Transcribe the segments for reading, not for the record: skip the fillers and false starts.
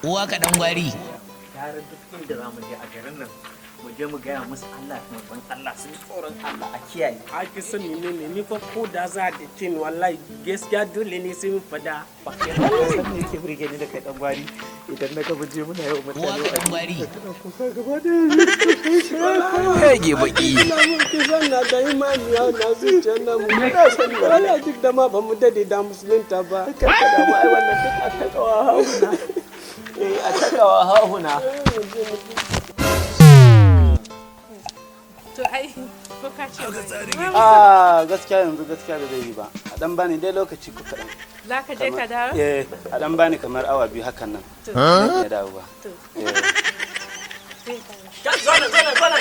Uwa ka dan gwari. Gara duk inda za mu je a garin nan, mu je mu gaya musu Allah da manzon Allah, sun tsoron Allah, a kiyaye. A ki san menene? Ni fa ko da za da kin, wallahi gaskiya dole ne sai mun fada. Ba kai ba, ka san me yake burge ni da kai, dan gwari? Idan na ga mu je muna yau Uwa mutane ka dan gwari. Hege baki. Ina mun ki san na da imani ya na zuciyar nan mu wallahi, duk da ma ba mu dade da musulunta ba. Kar ka damu, ai wannan duk a takawa hauna, eh, a takawa hauna. To ai ko ka ce ba. A gaskiya yanzu gaskiya ba zai yi ba. A dan bani dai lokaci ko kaɗan. Za ka je ka dawo? Eh, a dan bani kamar awa 2 hakan nan. To. Zan iya dawo ba. To. Eh. Zona, zona, zona,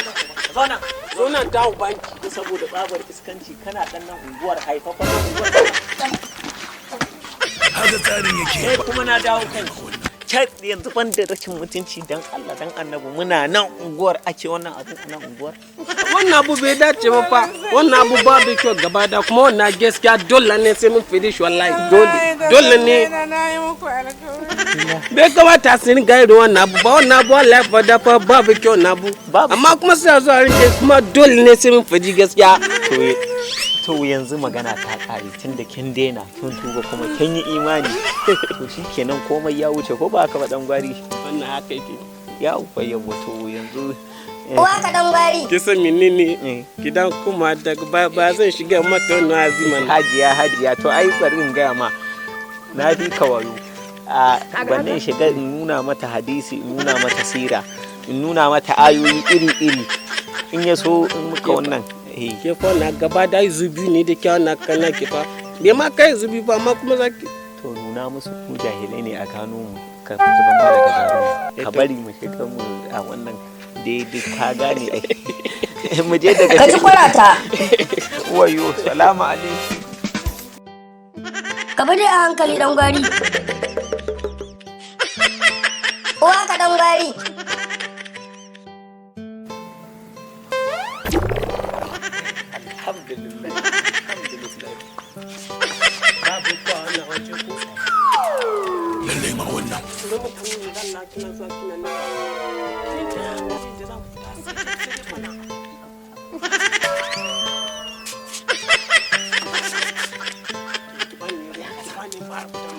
zona. Zo nan dawo banki. Saboda tsabar iskanci, kana dan nan unguwar, haifafen nan unguwar. Haka tsarin yake. Sai kuma na dawo kan Chad yanzu, ban da rashin mutunci, dan Allah dan Annabi, muna nan unguwar ake wannan abin a nan unguwar. Wannan abu bai dace ba fa. Wannan abu babu kyau gaba da, kuma wannan gaskiya dole ne sai mun fidi shi, wallahi dole dole ne. Na yi muku alkawari. Bai kamata su ringa irin wannan abu ba. Wannan abu wallahi fa da fa babu kyau na abu. Babu. Amma kuma sai a zo a ringa, kuma dole ne sai mun fidi gaskiya. To yanzu magana ta kare, tun da kin daina, kin tuba, kuma kin yi imani, to shikenan, komai ya wuce, ko ba haka ba, dan gwari? Wannan haka yake. Ya ubayyan, to yanzu Uwa ka dan gwari. Kisa menene? Eh. Gidan kuma daga ba zan shiga mata wannan azima na. Hajiya, hajiya, to ai bari in gaya ma, na fi ka wayo. A bannin shiga in nuna mata hadisi, in nuna mata sira, in nuna mata ayoyi iri iri, in ya so in muka wannan, eh. Ke fa na gaba da zubi ne da kyau na kana ke fa bai ma kai zubi ba, amma kuma zaki. To nuna musu mu jahilai ne, a gano mu, ka zuba ma daga gano, ka bari mu shiga mu a wannan daidai, ka gane ai. Mu je daga Ka ci kwarata. Wayo, salamu alaikum. Ka bi dai a hankali, dan gwari. Uwa ka dan gwari. Alhamdulillah, alhamdulillah. Babu ko wannan waje ko. Lallai ma wannan. Zo mutane ne dan na kina zuwa kina na. Kin ce waje da zan fita sai dai kwana. Ki bani, ki bani fara fita.